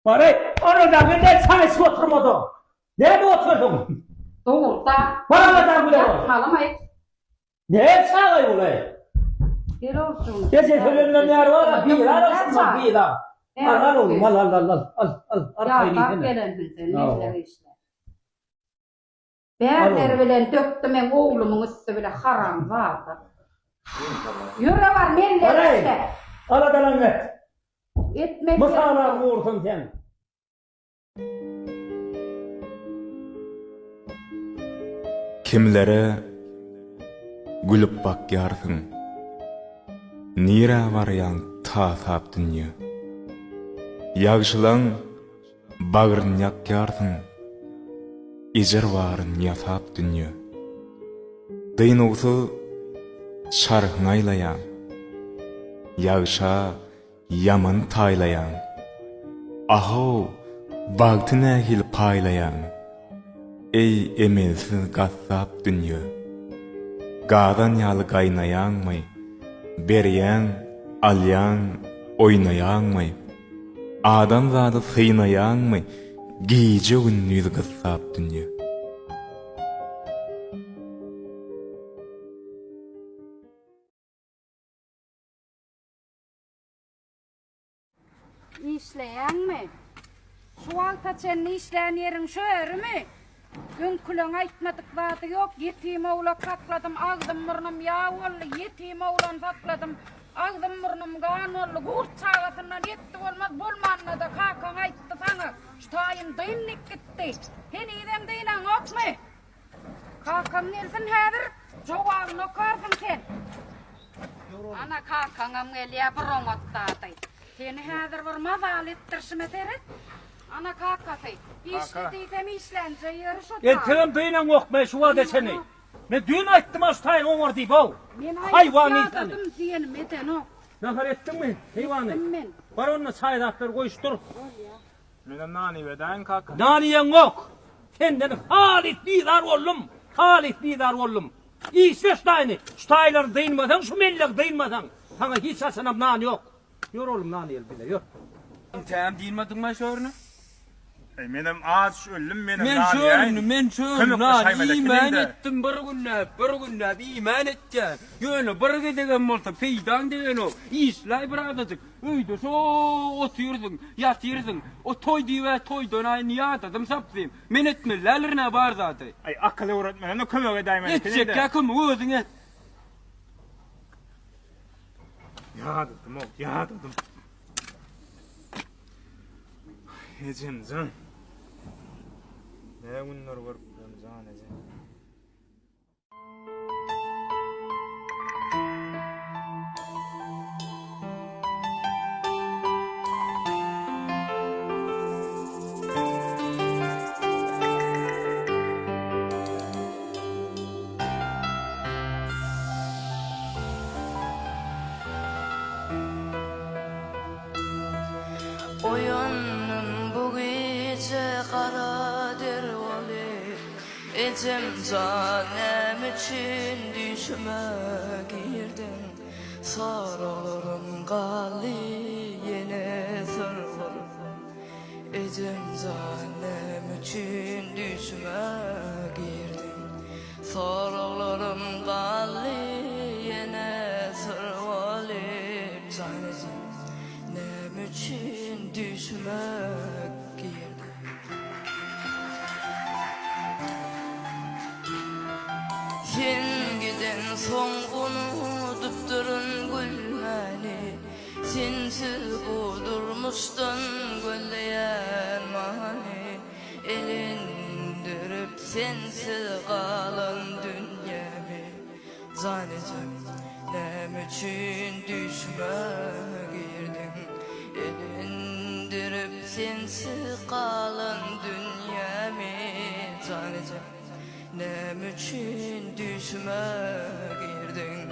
Baraý, arada menden çaý içip oturmada. Näme otyrsyň? Dogruda. Bar aladaň bile bol. Halamaý. Ne çagaý bolaý? Gel oglum. Ejesi ölenden bäri bar, bir al, bir al. Al, al oglum, al, al, al, al, al, al, arkaýyn Ýa, iýsene. gelensiň sen, mellek işle. Bärleri bilen dökdi meň oglumyň üsti bile haramzada. Ýöre bar mellek işle. Aladalan et. Etmek Mysala gursun sen. Kimlere gülüp bakýarsyň? Nirä barýaň tasap dünýe? Ýagşylaň bagryn ýakýarsyň, Ejir baryn ýasap dünýe. Dynuwsyz çarhyň aýlaýaň, Ýagşa Ýaman taýlaýaň. Ahow, bagty nähili paýlaýaň, Eý, emelsiz gassap dünýe. Gazan ýaly gaýnaýaňmy, Berýäň, alýaň, oýnaýaňmy? Adamzady synaýaňmy, Gije-gündiz gyssap dünýe. Işleýäňmi? Şu wagta çenli işlän ýeriň şu ýerimi? Öňküleň aýtmadyk zady ýok, ýetim owlak sakladym, agzym-burnum ýag boldy, ýetim oglan sakladym, agzym-burnum gan boldy, gurt çagasyndan etdi bolmaz, bolmanda-da kakaň aýtdy saňa, şu taýyn dyn diýip gitdi. Henizem dynaňokmy? Kakaň gelsin häzir, jogabyny okarsyň sen. Ana kakaňam gelýär bir oňat zady. Seni häzir bir mazaly etdirişime seret. Ana kakasy, işle diýsem işlänje ýeri şo taý. Entegem dynaňokmy şu wagta çenli? Men düýn aýtdym-a şu taýyny oňar diýip-ow. Men Haýwan aýdyp ýyntany. ýadadym diýenim edenok. Nahar etdiňmi, heýwany? Etdim men. Bar onda çaý zatlar goýuşdyr. Bolýa. Menem nan iýedäýin kaka. Nan iýeňok. Senden halys bizar boldum. Halys bizar boldum. Işle şu taýyny. Şu taýlary dynmasaň, şu mellegi dynmasaň, saňa hiç haçanam nan ýok. Ýör oglum nan iýeli bile, ýör. Entägem dynmadyňmaý şu ýerine? Eý menem aç öldüm menem Men nan şu iýäýin. ýerine, men şu ýerine nan iýmän etdim bir günläp, bir günläp iýmän etýän. Ýöne bir gezegem bolsa peýdaň degenok. Işläý bir azajyk. Öýde şo-o otyrsyň, ýatyrsyň. O toý diýib-ä toýdan-a indi ýadadym sapsym. Men etmeli däldirin-ä bar zady. Aý, akyl öwretmegine kömek edäýmeli ekeniň-dä. Etjekkä kömegi özüň et. Ýadadym-ow, ýadadym. Ejem jan. Nä günler görüpdirin jan ejem. Oýandym bu gije gara der bolup. Ejem jan näme üçin düýşüme girdiň Soraglarym galdy ýene syr bolup Ejem jan näme üçin düýşüme girdiň Soraglarym galdy ýene syr bolup Jan ejem näme üçin düýşüme girdiň. Sen gidensoň unudypdyryn gülmäni, Sensiz bu durmuşdan gözleýän many, Elendirip sensiz galan dünýämi. Jan ejem, näme üçin düýşüme girdiň? Elendirip sensiz galan dünýämi Jan ejem, näme üçin düýşüme girdiň?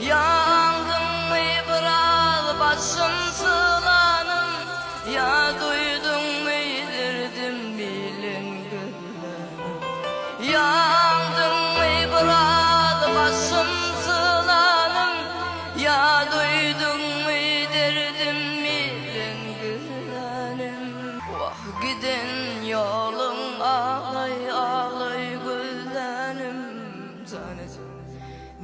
Ýandyňmy biraz başym sylanym, Ýa duýduňmy derdim bilen gözlänim. Ýandyňmy biraz başym sylanym. jan ejem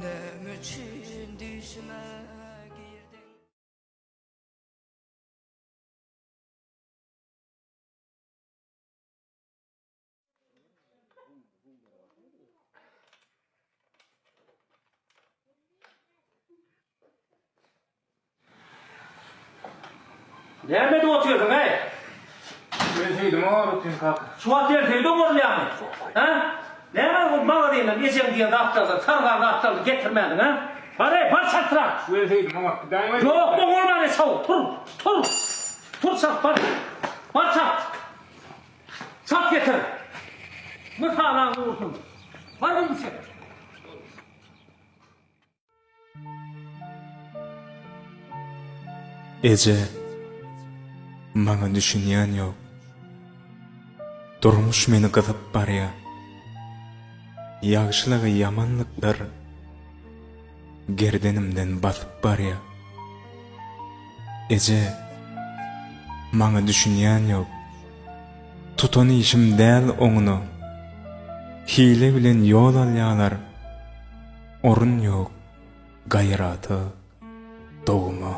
Näme üçin düýşüme girdiň. Näme edip otyrsyň, eý? Men söýdüm oňarutyn kaka. Şu wagt sen söýdi oňarylýarmy? Hä? Näme bu magazinden ejeň diýen zatlardan, sargan zatlaryny getirmändiň, hä? Bar eý, bar çaltrak! Men söýdüm oňaryp gidäýme. Ýok, oňarman eý, çaw, tur, tur! Tur çalt, bar. Bar çalt! Çalt getir! Mysalaň gursun. Bar indi çek. Eje, maňa düşünýän ýok. Durmuş meni gyzyp barýa. Ýagşylygy ýamanlyklar gerdenimden basyp barýa. Eje, maňa düşünýän ýok. Tutan işim däl oňuna. Hile bilen ýol alýalar. Orun ýok gaýrata, doguma.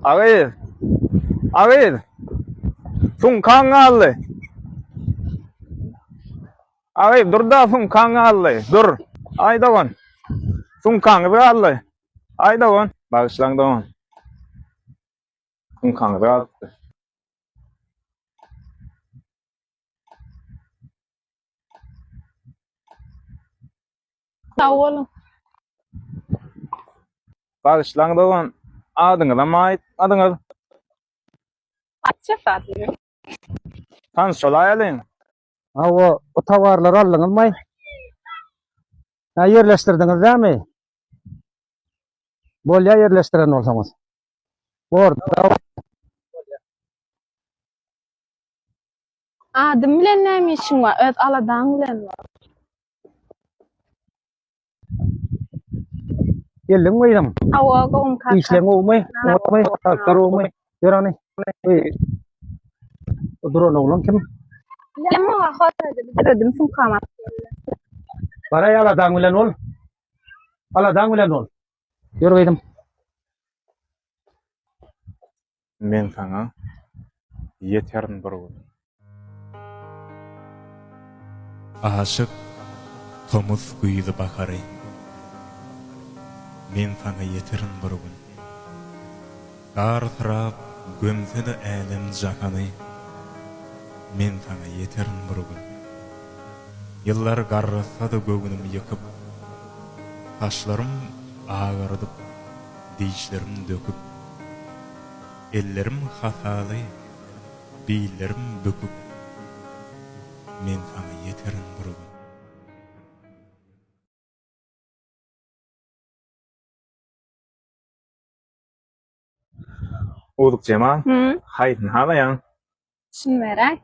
Agyz. Agyz. Sumkaň galdy. Agyz dur da sumkaň galdy. Dur. Aý dogan. Sumkaňyz galdy. Aý dogan. Bagyşlaň dogan. Sumkaňyz galypdy. Sag boluň. Bagyşlaň dogan, adyňyzam aýtmadyňyz. Atjak adymy. Tanyş bolaýalyň. Hawa, bu towarlary aldyňyzmy? Hä, ýerleşdirdiňiz dämi? Bolýa ýerleşdiren bolsaňyz. Bor. Adym bilen näme işiň bar, öz aladaň bilen bol. Geldiňmi gyzym? Hawa, gowum kaka. Işleň gowumy? Oňatmy? Saglyk gowumy? Ýör hany. Eý. O duran oglan kim? Bilemok, hozir bildirdim sumkamy alyp geldi. Baraý aladaň bilen bol. Aladaň bilen bol. Ýör gyzym. Men saňa ýeterin bir gün. Aşyk tomus güýzi bahary. Men saňa ýeterin bir gün. Gar syrap gömse-de älem jahany. Men saňa ýeterin bir gün. Ýyllar garratsa-da göwnüm ýykyp. Saçlarym agardyp, dişlerim döküp. Ellerim hasaly, billerim bükük, Men saňa ýeterin bir gün. Owzuk Jemal, haýsyny halaýaň? Şuny beräý.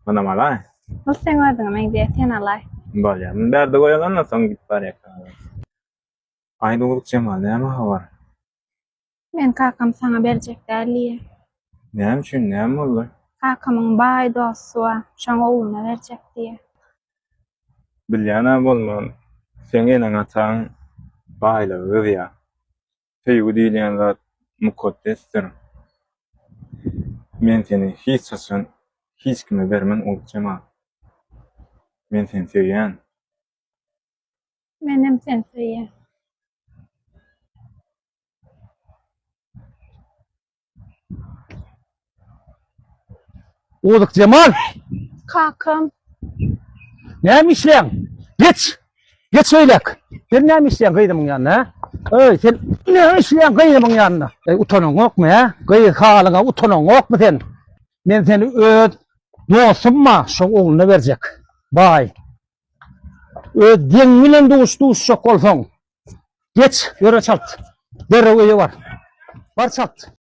Munam alaý. Bul seň özüňe meňzeýär, sen alaý. Bolýar. Muny bärde goýaly, ondan soň gidip barýak. Aýt Owzuk Jemal, näme habar? Men kakam saňa berjek däl diýýär. Näme üçin, näme boldy? Kakamyň baý dosty bar, şoň ogluna berjek diýýär. Bilýän-ä bolman, seň eneň-ataň baýlygy gyzýar. Söýgi diýilýän zat mukaddesdir. Men seni hiç haçan hiç kime bermen Oguljemal. Men seni söýýän. Menem seni söýýän. Ozik Jemal! Kakam. Näme işleýäň? Geç! Geç öýlek. Sen näme işleýäň gyzymyň ýanynda, hä? Öý, sen näme işleýäň gyzymyň ýanynda? Eý, utanaňokmy, hä? Gyz halyňa utanaňokmy sen? Men seni öz dostum-a, şoň ogluna berjek. Baý. Öz deň bilen duş duşjak bolsaň, geç, ýöre çalt. Derrew öýe bar. Bar çalt.